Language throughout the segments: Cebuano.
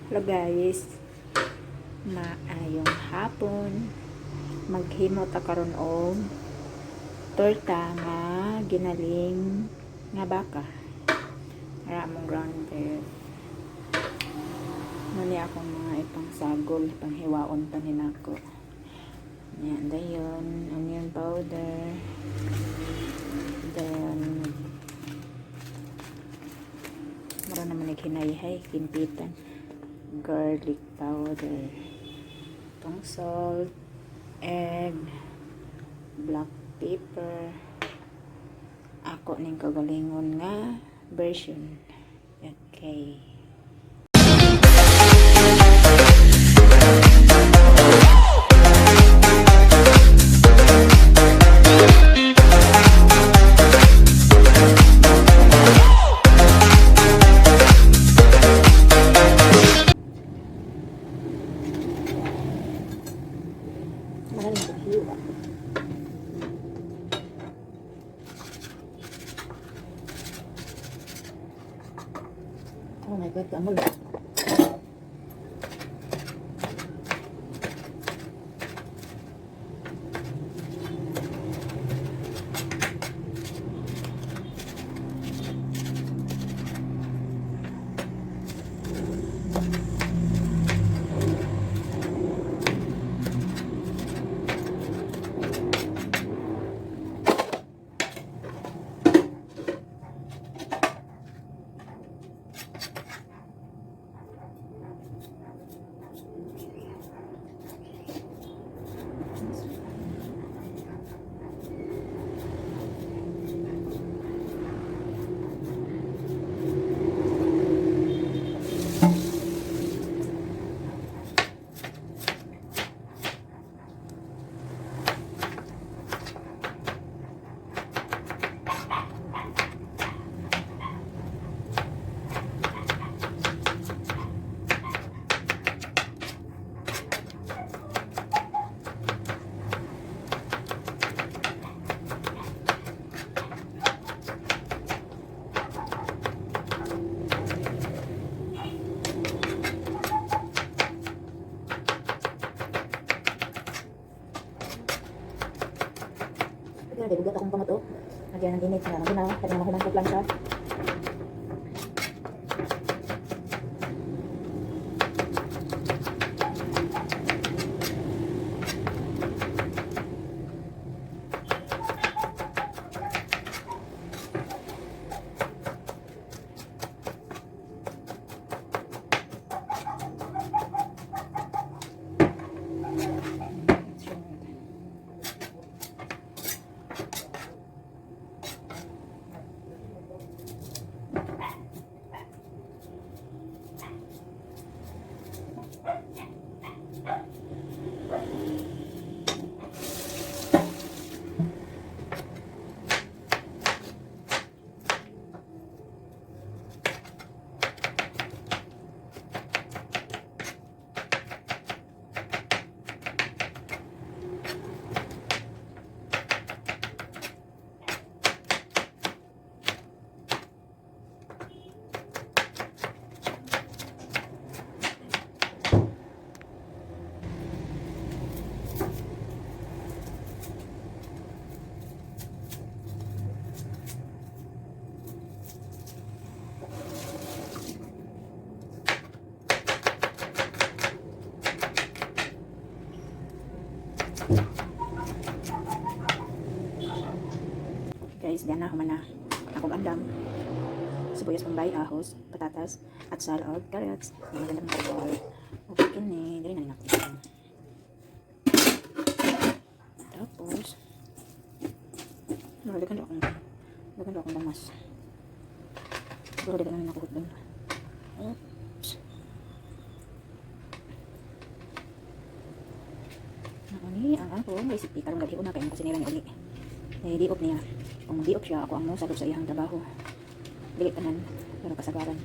Hello guys, maayong hapon. Maghimo ta karon og torta nga ginaling nga baka. Ara among ground beef. Mao ni akong mga ipangsagol, panghiwaon pa ni nako. Yan, dayon, onion powder. Then, mura naman naghinayhay, kimpitan. Garlic powder. Itong salt, egg, black pepper. Ako ning kagalingon nga version. Okay. Maraming paghiwa. Oh my God, kaamol. Kaya bugat akong kamot oh. Nagyan ng init nga ginaw, kaya naman ko plancha. Guys, diyan na human na akong andam. Sibuyas bombay, ahos, patatas, atsal, og carrots. Maganda ng color. Okay, kini. Dili na nako. Tapos, daghan akong damas. Siguro daghan na nako dun. Oops. Ako ni ang akong recipe karong gabi una kay ang kusinera ni Uli. Eh, di-off niya. Kung di-off siya, ako ang mosabot sa iyang trabaho. Dili tanan, pero kasagaran.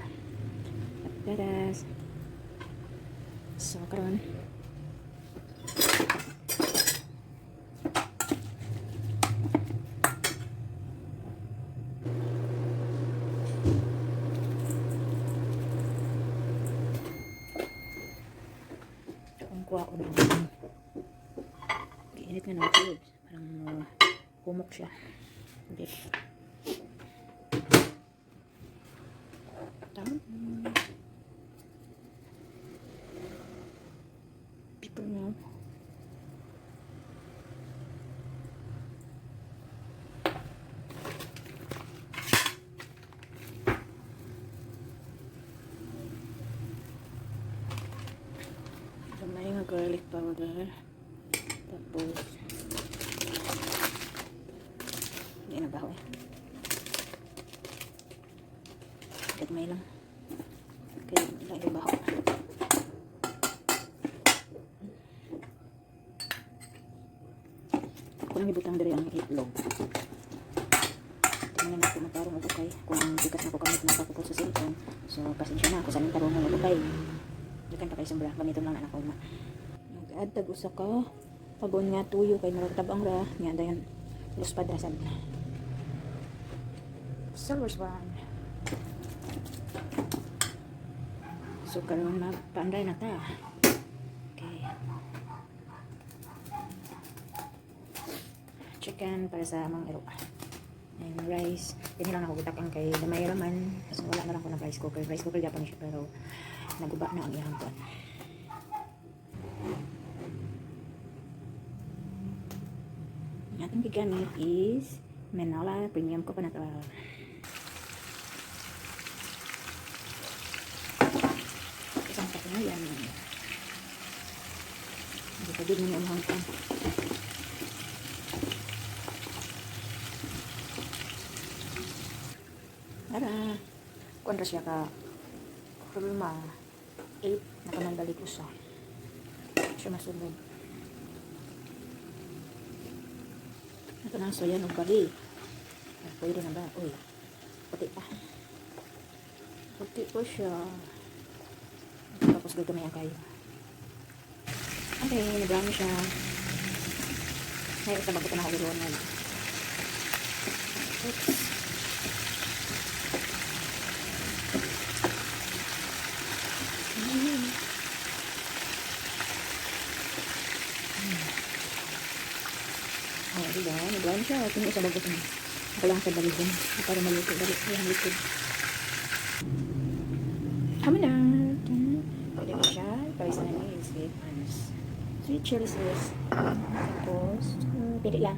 Patatas. So, karon Kuha ko na. Init nga na cubes. Parang humok siya. Hindi. Tama. People know. Gamay nga garlic powder. Tapos, hindi na baho eh. Gagmay lang. Kaya wala yung baho. Ako lang ibutang diri ang itlog. Tingnan na ako matarong og ukay. Kung ang pikas na ko kamot na ko sa cellphone. So, pasensya na ako sa nang tarong og ukay. Dukan pa kay sombra. Gamiton lang na ako ma. Nag-add tag usa ka pagon nga tuyo kay murag tabang ra nya dayon luspad ra sad. Silver Swan. So karon magpaanday na ta. Okay. Chicken para sa among iro. And rice. Dinhi lang ako gitakang kay gamay ra man. So wala na lang ko ng rice cooker. Rice cooker gyapon siya pero naguba na ang iyang kuan. Ang ating gigamit is Menola Premium Coconut Oil. Isang na yan. Hindi pa din mo ang kuan. Ara. Kuan ra siya ka problema 8 na kamay balik usa. Siya masulod. Ito na ang soya ng bali. Ah, pwede na ba? Uy, puti pa. Puti po siya. Tapos gagamay ang kayo. Okay, nag-brown siya. Ay, ito bago ito nakaguluhan na. Oops. Oh, diba? Nag-brown siya. Ito yung isa bago ito. Ako lang sa baligin. Para maluto. Balik. Ay, ang likod. Tama na. Pwede ko siya. Paisa na ni sweet, sweet chili sauce. Tapos, pili lang.